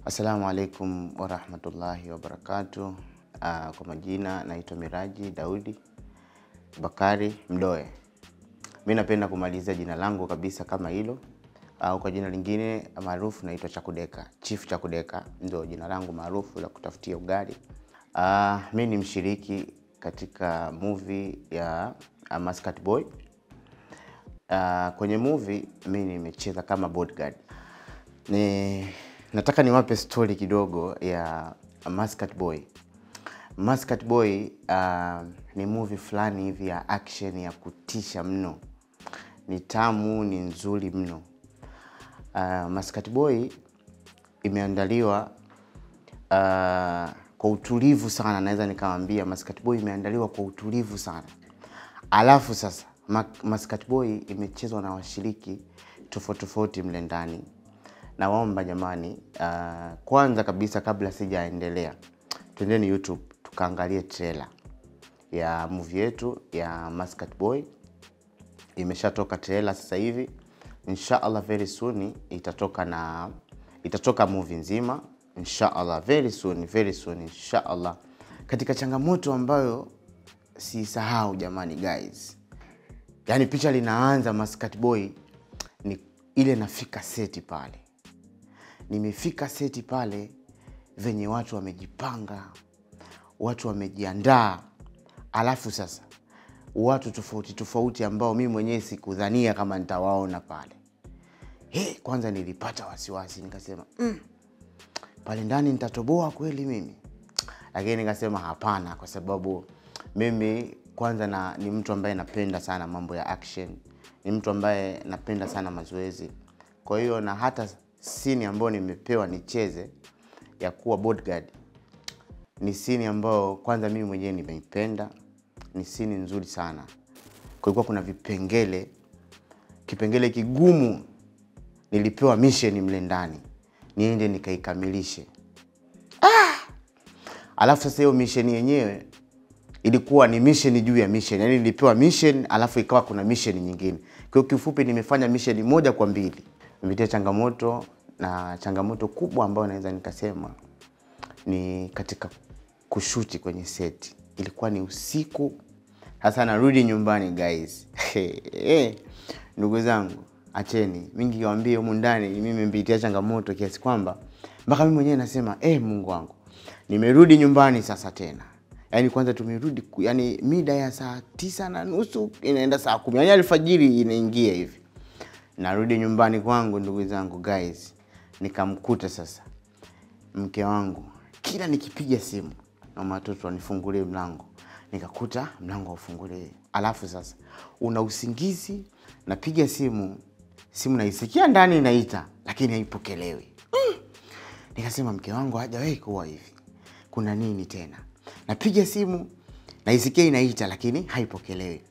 Assalamu alaikum warahmatullahi wabarakatuh. Kwa majina naitwa Miraji Daudi Bakari Mdoe. Mimi napenda kumaliza jina langu kabisa kama hilo, au kwa jina lingine maarufu naitwa Chakudeka. Chief Chakudeka ndio jina langu maarufu la kutafutia ugali. Mimi ni mshiriki katika movie ya Muscat Boy. Kwenye movie mimi nimecheza kama bodyguard. Nataka niwape story kidogo ya Muscat Boy. Muscat Boy ni movie fulani hivi ya action ya kutisha mno. Ni tamu, ni nzuri mno. Muscat Boy imeandaliwa kwa utulivu sana, naweza nikamwambia Muscat Boy imeandaliwa kwa utulivu sana. Alafu sasa Muscat Boy imechezwa na washiriki tofauti tofauti mle ndani. Nawaomba jamani, kwanza kabisa kabla sijaendelea, twendeni YouTube tukaangalie trailer ya movie yetu ya Muscat Boy. Imeshatoka trailer sasa hivi. Inshallah very soon itatoka movie nzima. Inshallah very soon, very soon inshallah. Katika changamoto ambayo sisahau jamani guys, yani picha linaanza Muscat Boy ni ile nafika seti pale. Nimefika seti pale venye watu wamejipanga, watu wamejiandaa. Alafu sasa watu tofauti tofauti ambao mimi mwenyewe sikudhania kama nitawaona pale. Kwanza nilipata wasiwasi, nikasema pale ndani nitatoboa kweli mimi? Lakini nikasema hapana, kwa sababu mimi kwanza ni mtu ambaye napenda sana mambo ya action, ni mtu ambaye napenda sana mazoezi. Kwa hiyo na hata scene ambayo nimepewa nicheze ya kuwa bodyguard ni scene ambayo kwanza mimi mwenyewe nimeipenda, ni scene nzuri sana. Kulikuwa kuna vipengele, kipengele kigumu nilipewa mission mle ndani niende nikaikamilishe. Alafu sasa hiyo mission yenyewe ilikuwa ni mission juu ya mission. Yaani nilipewa mission alafu ikawa kuna mission nyingine. Kwa hiyo kifupi nimefanya mission 1 kwa 2. Nimepitia changamoto, na changamoto kubwa ambayo naweza nikasema ni katika kushuti kwenye set. Ilikuwa ni usiku. Sasa narudi nyumbani guys. Ndugu zangu, acheni. Mingi niwaambie humu ndani mimi nimepitia changamoto kiasi kwamba mpaka mimi mwenyewe nasema Mungu wangu. Nimerudi nyumbani sasa tena. Yaani kwanza tumerudi, yani mida ya saa 9:30 inaenda saa 10. Yaani alfajiri inaingia hivi. Narudi nyumbani kwangu ndugu zangu guys, nikamkuta sasa mke wangu. Kila nikipiga simu na watoto wanifungulie mlango, nikakuta mlango haufunguliwi. Alafu sasa una usingizi, napiga simu, simu naisikia ndani inaita lakini haipokelewi. Nikasema mke wangu hajawahi kuwa hivi, kuna nini tena? Napiga simu naisikia inaita lakini haipokelewi.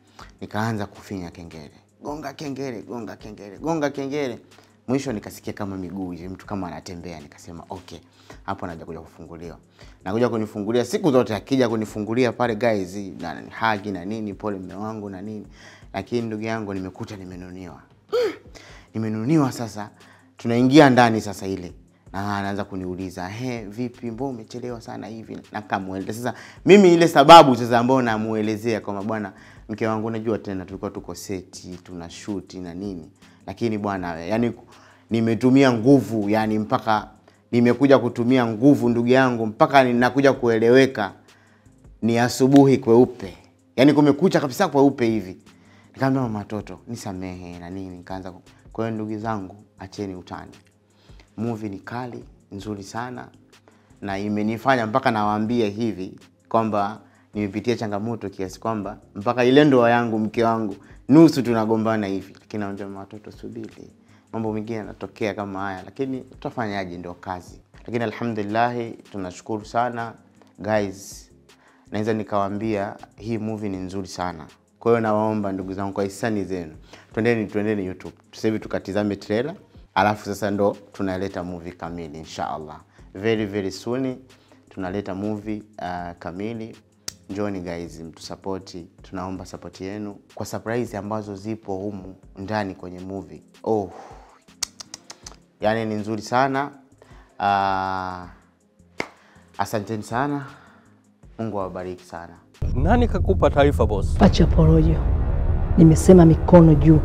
Nikaanza kufinya kengele, gonga kengele, gonga kengele, gonga kengele. Mwisho nikasikia kama miguu mtu kama anatembea. Nikasema okay, hapo anakuja kuja kufunguliwa. Nakuja kunifungulia siku zote akija kunifungulia pale guys, na hagi na nini, pole mume wangu na nini. Lakini ndugu yangu nimekuta nimenuniwa. Nimenuniwa sasa, tunaingia ndani sasa ile. Na anaanza kuniuliza, vipi mbona umechelewa sana hivi? Nakamueleza. Sasa mimi ile sababu sasa ambayo namuelezea kwamba bwana mke wangu unajua tena tulikuwa tuko seti, tuna shoot na nini. Lakini bwana yani nimetumia nguvu, yani mpaka nimekuja kutumia nguvu ndugu yangu mpaka ninakuja kueleweka ni asubuhi kweupe. Yani kumekucha kabisa kweupe hivi. Nikamwambia mama watoto nisamehe na nini, nikaanza. Kwa hiyo ndugu zangu acheni utani. Movie ni kali, nzuri sana, na imenifanya mpaka nawaambia hivi kwamba nimepitia changamoto kiasi kwamba mpaka ile ndoa yangu mke wangu nusu tunagombana hivi. Lakini naambia watoto subiri, mambo mengine yanatokea kama haya, lakini tutafanyaje, ndio kazi. Lakini alhamdulillah tunashukuru sana guys. Naweza nikawaambia hii movie ni nzuri sana. Kwa hiyo nawaomba ndugu zangu kwa hisani zenu, twendeni YouTube sasa hivi tukatizame trailer. Alafu sasa ndo tunaleta movie kamili inshallah. Very very soon tunaleta movie kamili. Njoni guys mtusapoti, tunaomba support yenu kwa surprise ambazo zipo humu ndani kwenye movie. Yani ni nzuri sana. Asanteni sana. Mungu awabariki sana. Nani kakupa taarifa boss? Acha porojo. Nimesema mikono juu.